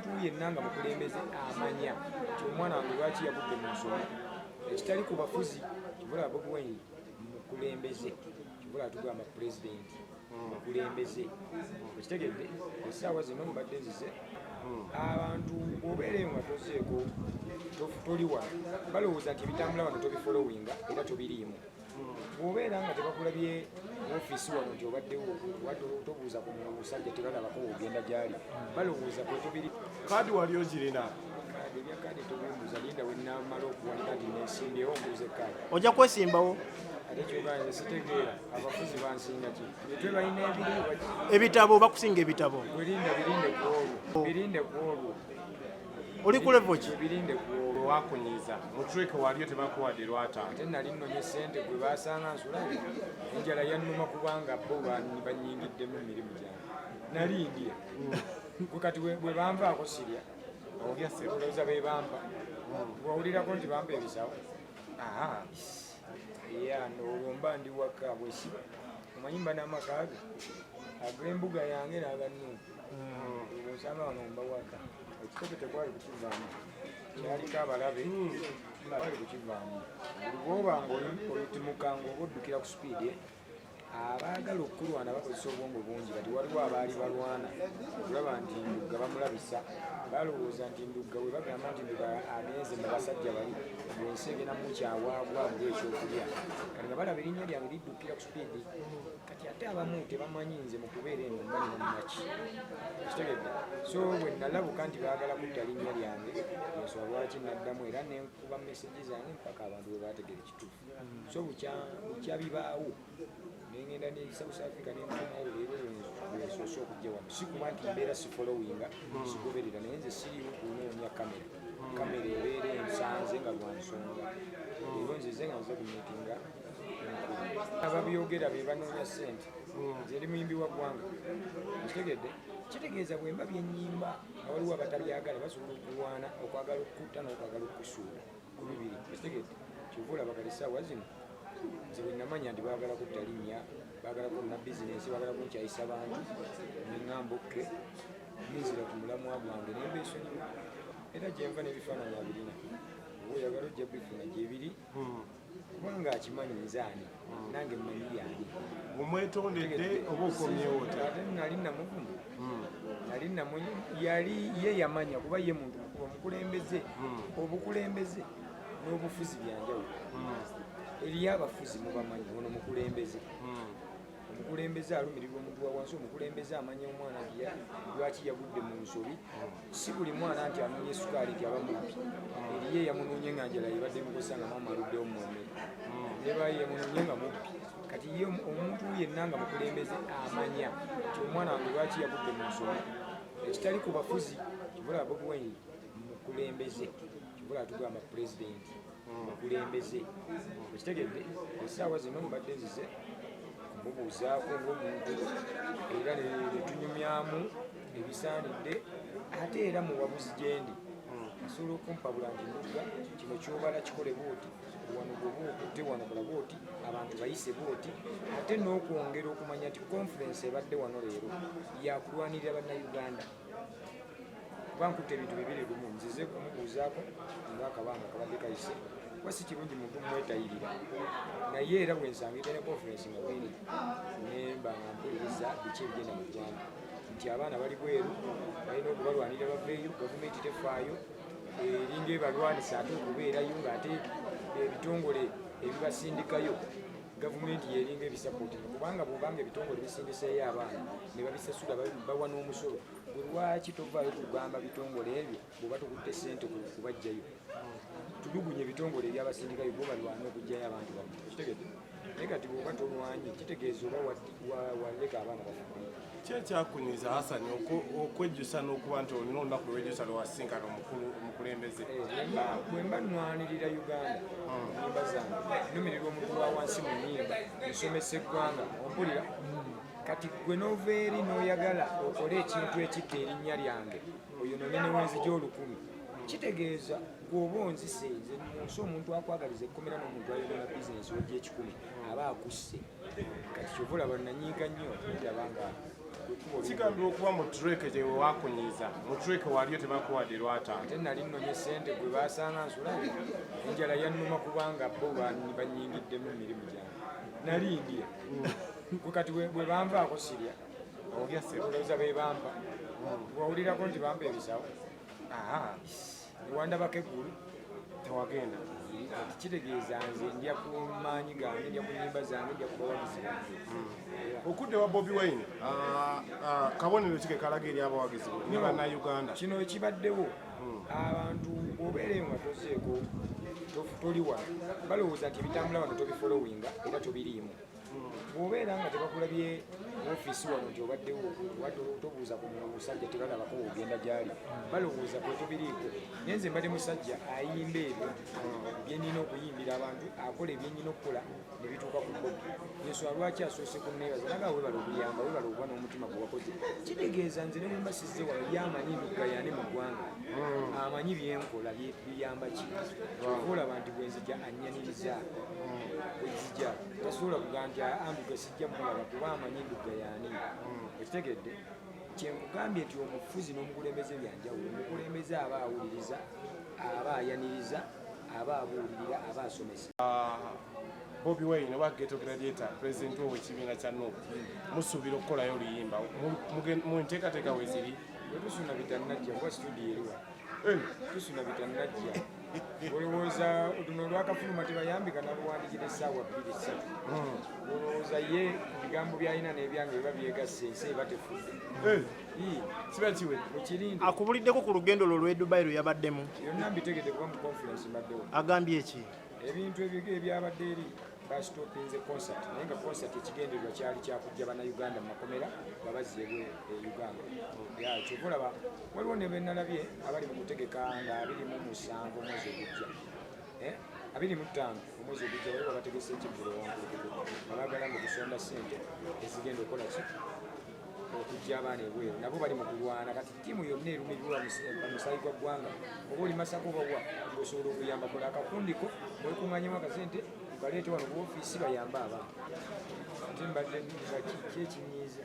Omuntu yenna nga mukulembeze amanya nti omwana wange lwaki yagudde mu nsobi, ekitali ku bafuzi. Kivula Bobi Wine mukulembeze, kivula tugamba pulezidenti mukulembeze. Okitegedde? Essaawa zino mbadde nzize. Abantu bw'obeera nga tozeeko, toli wano, balowooza nti ebitambula wano tobifollowinga era tobiriimu. Bw'obeera nga tebakulabye ofiisi wano nti obaddewo, tobuuza ku musajja, tebalabako ogenda gyali, balowooza kwe tobiri. Kaadi wali ogirina? Kaadi, ebya kaadi tobimbuuza. Linda wenamala okuwanika nti nesimbyewo, mbuuze kaadi. Ojja kwesimbawo? Ate kyogaa nze sitegeera, abafuzi bansinga ki? Mitwe balina ebiri. Ebitabo, bakusinga ebitabo. Welinda, birinde ku olwo, birinde ku olwo. Oli ku level ki? Birinde ku olwo. Wakunyiza mu trek waliyo, tebakuwadde lwataano. Ate nali nnonye sente gwe basanga nsula, enjala yannuma kubanga bo banyingiddemu emirimu gyange. Nali ndya gwe kati bwe banvaako sirya. Olya sebo. Olowooza be bampa? Wawulirako nti bampa ebisawo? Aha, ya olwo mba ndi waka bwesiba, omanyi mba n'amaka ge ag'embuga yange n'agannuupu. Nsanga wano mba waka. Ekitebe tekwali kukivaamu, kyaliko abalabe, kwali kukivaamu. Buli bwoba nga oyitimuka nga oba oddukira ku sipiidi, abaagala okukulwana bakozesa obwongo bungi. Kati waliwo abaali balwana okulaba nti Ndugga bamulabisa, balowooza nti Ndugga bwe bagamba nti Ndugga agenze mu basajja bali, ensi egenda mukyawaagwa buli ekyokulya. Kati nga balaba erinnya lyange liddukira ku sipiidi. Kati ate abamu tebamanyi nze mu kubeera eno mba nina munaki, kitegedde? So bwe nalabuka nti baagala kutta linnya lyange, ensonga lwaki naddamu era nenkuba message zange mpaka abantu bwe bategera ekituufu. So bukya bibaawo, nengenda ne South Africa, nenkomawo leero lwensoose okujja wano. Si kuba nti mbeera sifollowinga, sigoberera, naye nze siriwo kunoonya kamera. Kamera ebeera ensanze nga lwa nsonga. Leero nzize nga nze kumeetinga enkulu. Ababyogera be banoonya ssente. Nze ndi muyimbi wa ggwanga, nkitegedde. Kitegeeza bwe mba byenyimba nga waliwo abatabyagala, basobola okulwana okwagala okukutta n'okwagala okukusuula ku bibiri, ekitegedde? Kyova olaba kati essaawa zino nze bwe namanya nti baagala kutta linnya, baagala kunna bizinensi, baagala kunkyayisa bantu, neŋŋamba okay, nzira ku mulamwa gwange nembeesonyiwa. Era gyenva n'ebifaananyi abirina, oba oyagala ojja bifuna gyebiri, kubanga akimanyi nze ani, nange mmanyi yaani. Omwetondedde oba okomyewo otya? Ate nali namuvuma, nali namunyi yali ye yamanya, kuba ye muntu mukulu, omukulembeze. Obukulembeze n'obufuzi byanjawulo. Eriyo abafuzi mubamanyi, ono mukulembeze. Omukulembeze alumirirwa omuntu wa wansi. Omukulembeze amanya omwana nti lwaki yagudde mu nsobi. Si buli mwana nti anoonya esukaali nti aba mubbi. Eriyo eyamunoonye nga njala yebadde mukosa, nga maama aluddewo mu mmere, nebayo yamunoonye nga mubbi. Kati ye omuntu yenna nga mukulembeze amanya nti omwana wange lwaki yagudde mu nsobi, ekitali ku bafuzi. Kivula Bobi Wine mukulembeze, kivula tugamba pulezidenti mukulembeze, okitegedde? Essaawa zino mbadde nzize kumubuuzaako ng'omuntu era ne tunyumyamu ebisaanidde. Ate era muwabuzi gyendi, asobola okumpabula nti Ndugga, kino kyobala kikole bwoti wano, bwoba okutte wano kola bwoti, abantu bayise bwoti. Ate n'okwongera okumanya nti conference ebadde wano leero yakulwanirira Bannayuganda, kuba nkutte ebintu bibiri lumu. Nzize kumubuuzaako ngaakabanga kabadde kayise, kuba si kirungi muntu mwetayirira. Naye era bwensangidde ne conference nga bweri, nemba nga mpuliriza biki ebigenda mu ggwanga, nti abaana bali bweru, balina okubalwanira baveeyo. Gavumenti tefaayo, eringa ebalwanisa ate okubeerayo, ng'ate ebitongole ebibasindikayo gavumenti yeringa ebisapootinga, kubanga bwobanga ebitongole bisindiseeyo abaana ne babisasula, bawa n'omusolo gwe, lwaki tovaayo kugamba bitongole ebyo bw'oba tokutte ssente kubajjayo? Tulugunya ebitongole ebyabasindikayo, bo balwane okugjayo abantu bano, kitegedde? Naye kati bw'oba tolwanye, kitegeeza oba waleka abaana bafudde. Ki ekyakunyiza, Hasani, okwejjusa n'okuba nti olina olunaku lwejjusa lwewasinkana omukulu omukulembeze? Bwe mba nwanirira Uganda mu nyimba zange, numirirwa omuntu wa wansi mu nyimba, nsomesa eggwanga, ompulira? Kati gwe n'ova eri n'oyagala okole ekintu ekitta erinnya lyange, oyo none newenzija 1000, kitegeeza gweoba onzise nze. Munsi omuntu akwagaliza ekkomera n'omuntu ayonona bizinesi wejja 100 aba akusse. Kati kyova olaba nanyiiga nnyo, ndaba nga Kwekkubo. Kigambibwa okuba mu trek gye wakunyiza, mu trek waliyo tebakuwadde lwataano. Ate nali nnonye sente gwe basanga nsulayo, enjala yannuma kubanga bo banyingiddemu emirimu gyange, nali ndya. Gwe kati bwe banvaako sirya? Olya, ssebo. Olowooza be bampa? Wawulirako nti bampa ebisawo? Aha, newandabako eggulu? Tewagenda. Kati kitegeeza nze ndya ku maanyi gange, ndya ku nyimba zange, ndya ku bawagizi bange. Okudde wa Bobi Wine, kabonero ki ke kalaga eri abawagizi bo ne Bannayuganda? Kino ekibaddewo, abantu bw'obeereyo nga tozeeko, toli wano, balowooza nti ebitambula wano tobifollowinga era tobiriimu. Bw'obeera nga tebakulabye ofiisi wano nti obaddewo oba tobuuza ku musajja, tebalabako ogenda gyali, balowooza kwe tobiriiko. Naye nze mbadde musajja ayimba ebyo byenina okuyimbira abantu, akola ebyenyina okukola ne bituuka ku Bobi. Ensonga lwaki asoose kunneebaza naga, webala okuyamba, webala okuba n'omutima gwe wakoze. Kitegeeza nze ne bwemba sizze wano, ye amanyi ndugayane mu ggwanga, amanyi byenkola biyamba ki. Kyova olaba nti bwenzija annyaniriza, bwenzija tasobola kugamba nti anduga sijja mulaba, kuba amanyi ndugayani. Okitegedde kyenkugambye nti omufuzi n'omukulembeze byanjawulo. Omukulembeze aba awuliriza, aba ayaniriza, aba abuulirira, aba asomesa. Bobi Wine oba Ghetto Gladiator, pulezidenti wo w'ekibiina kya NUP, musuubira okukolayo oluyimba mu nteekateeka we ziri? Bwe tusuna bitannajja, kuba studio eriwa, tusuna bitannajja. Olowooza luno olwakafuluma tebayambika naluwandikira essaawa 2, 3? Olowooza ye bigambo byalina n'ebyange biba byegasse, ensi eba tefudde? Ii, Kiba kiwe. Mukirinde. Akubuliddeko ku lugendo lwo olw'e Dubai lwe yabaddemu? Yonna mbitegedde kuba mu conference mbaddewo. Agambye ki? Ebintu ebyabadde eri, bastopinze concert, naye nga concert ekigendererwa kyali kyakujja Bannayuganda mu makomera babazzeebwe e Uganda. Ya, kyova olaba waliwo ne benalabye abali mu kutegeka nga 27 omwezi ogujja, 25 omwezi ogujja, waliwo abategese ekivvulo wankulukuku nga bagala mu kusonda ssente ezigenda okukola ki, okujja abaana ebweru. Nabo bali mu kulwana. Kati ttiimu yonna erumirirwa omusaayi gwa ggwanga, oba oli Masaka oba wa, ng'osobola okuyamba, kola akakundiko mwekuŋŋanyemu akasente mukaleete wano ku ofiisi bayambe abaana. Ate mbadde nga ki ekinyiiza?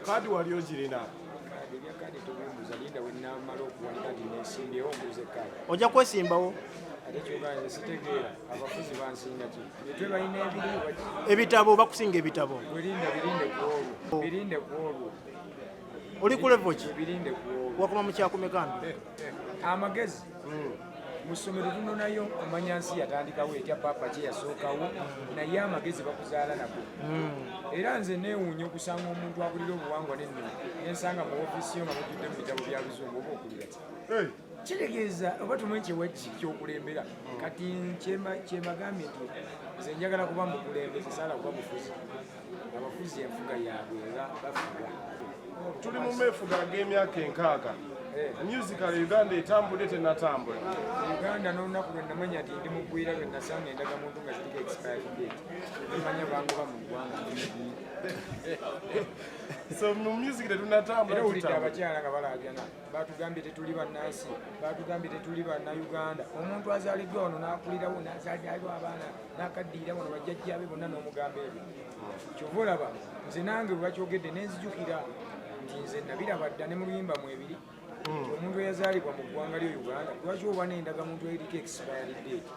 Kaadi wali ogirina? Kaadi, ebya kaadi tobimbuza. Linda we namala okuwanika nti nesimbyewo, mbuuze kaadi. Ojja kwesimbawo? Ate kyogaa nze sitegeera, abafuzi bansinga ki? Mitwe balina ebiri oba ki? Ebitabo, bakusinga ebitabo. Welinda, birinde ku olwo, birinde ku olwo. Oli ku level ki? Birinde ku olwo. Wakoma mu kyakumeka? Amagezi mu ssomero tunonayo kumanya nsi yatandikawo etya, papa ki yasookawo, naye amagezi bakuzaala nago. Era nze neewuunya okusanga omuntu akulira obuwangwa n'ennono nensanga mu ofiisi yo nga mujjudde mu bitabo bya Luzungu. Oba okulira ki? Kitegeeza oba tumanyi kyewaki kyokulembera. Kati kyembagambye nti nze njagala kuba mukulembeze, saala kuba mufuzi. Abafuzi enfuga yaabwe era bafuga. Tuli mu meefuga ag'emyaka 60. Musical Uganda etambudde, tenatambula? Uganda, n'olunaku lwe namanya nti ndi mugwira, lwe nasanga endagamuntu nga ziriko expired date, nemanya bangoba mu ggwanga, ndi mugwira. So mu music tetunatambula? Era owulidde Tutambula. abakyala nga balaajana, batugambye tetuli bannansi, batugambye tetuli Bannayuganda. Omuntu azaaliddwa wano n'akulirawo n'azaalirayo abaana n'akaddiira wano, bajjajjabe bonna, n'omugamba ebyo. Kyova olaba nze nange bwe bakyogedde nenzijukira nti nze nabiraba dda ne mu luyimba mu ebiri nti omuntu eyazaalibwa mu ggwanga lyo Uganda, lwaki oba n'endagamuntu eriko expired date?